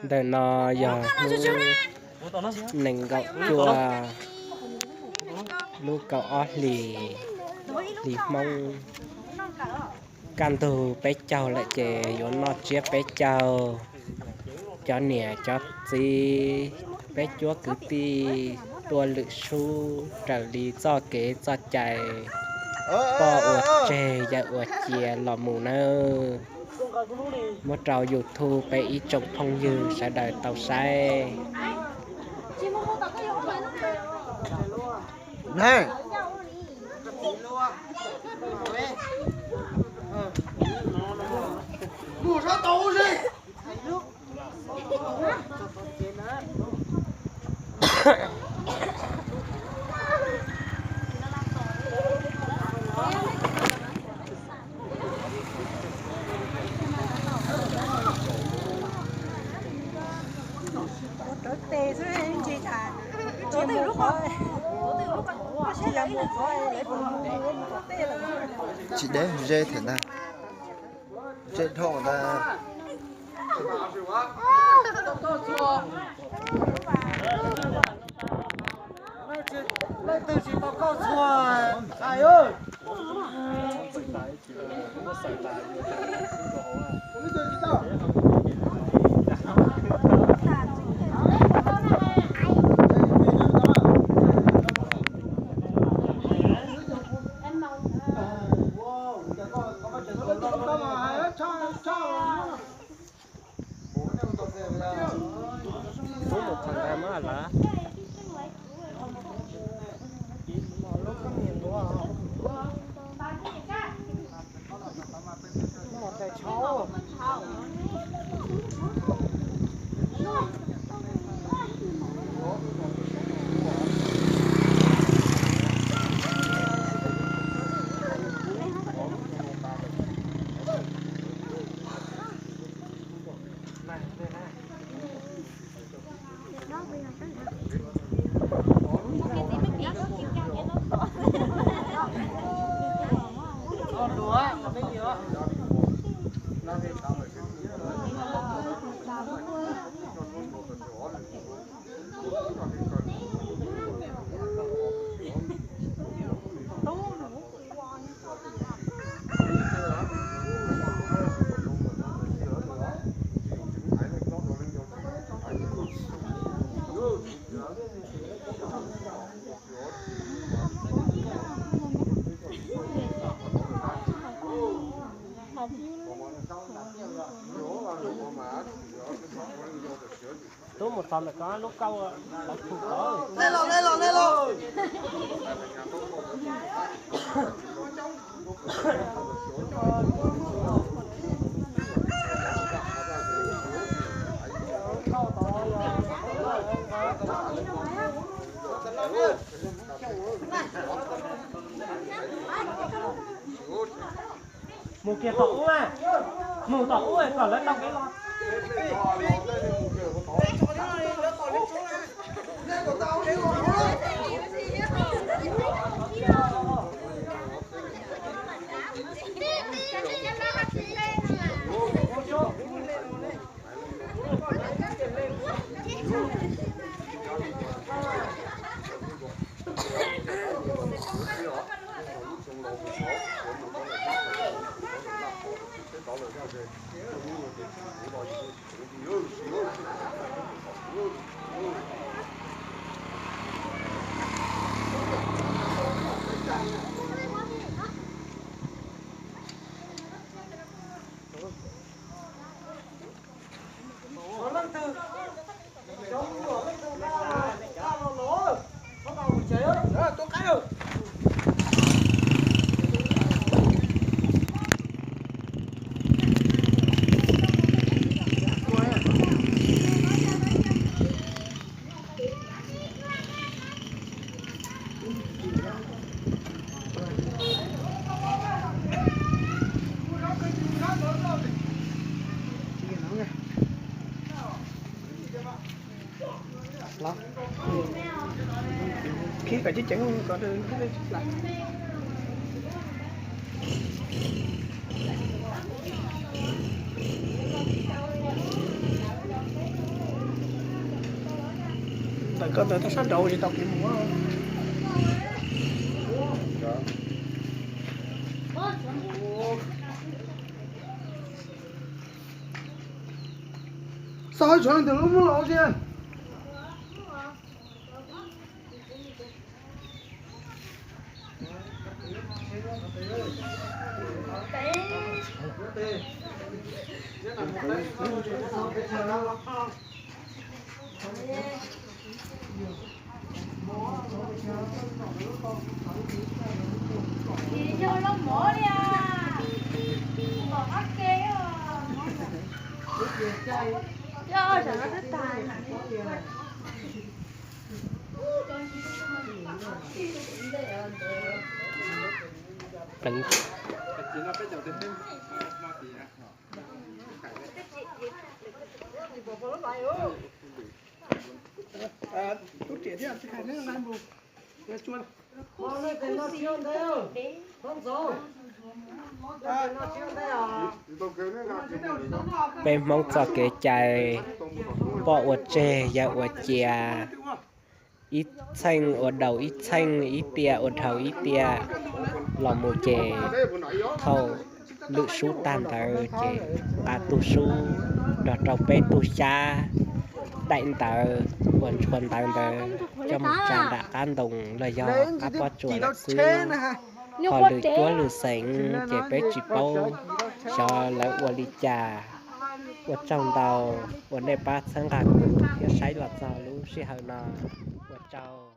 Ntawm no yog hnub nees nkaum cuaj lub kaum ob hlis, hli Hmoob. Kaj ntug peb caug lawm ces yuav noj tsiab peb caug. Cov niam cov txiv, peb cuab kwv tij tuaj lwm sub raws li txoj kev txoj cai, poj ua tseg yawm ua cia los mus nawb. Muab rau YouTube peb ib tsoom phooj ywg sawv daws tau saib. Tsis deb ze thiab ntag, ze dhau ntag. Leej twg tsis tau kauj txhua, hais. Ub, mus txog ntawd muab hais lawm. Tub mus txog ntawm ko lub kauj lawv khu tod. Mus kiag tom ub, mus tom ub kom lawv tau kev los. Khib kom ceev ceev kom Koj ntawd tau sab nraud tsis tau kev mus. Xav tshuav leej twg lub muab los thiab. Pleev. Peb Hmoob txoj kev cai, poj ua tseg yawg ua cia, ib txheej ua daus ib txheej, ib tiam ua dhau ib tiam, los mus ces thaum lwm sub tag ntawd ces nqa tug sub nrog rau peb tug xyab daim ntawv uas ntshua ntawv ntawd coj mus tsa nram qab ntoo los yog qab pob tsuas lawm xwb. Ho lwm cuab lwm xeem ces peb tsis paub xyov lawv ua li cas. Ua tsaug ntau uas nej pab txhawb nqa kuv thiab saib los txog lub sij hawm no. Ua tsaug.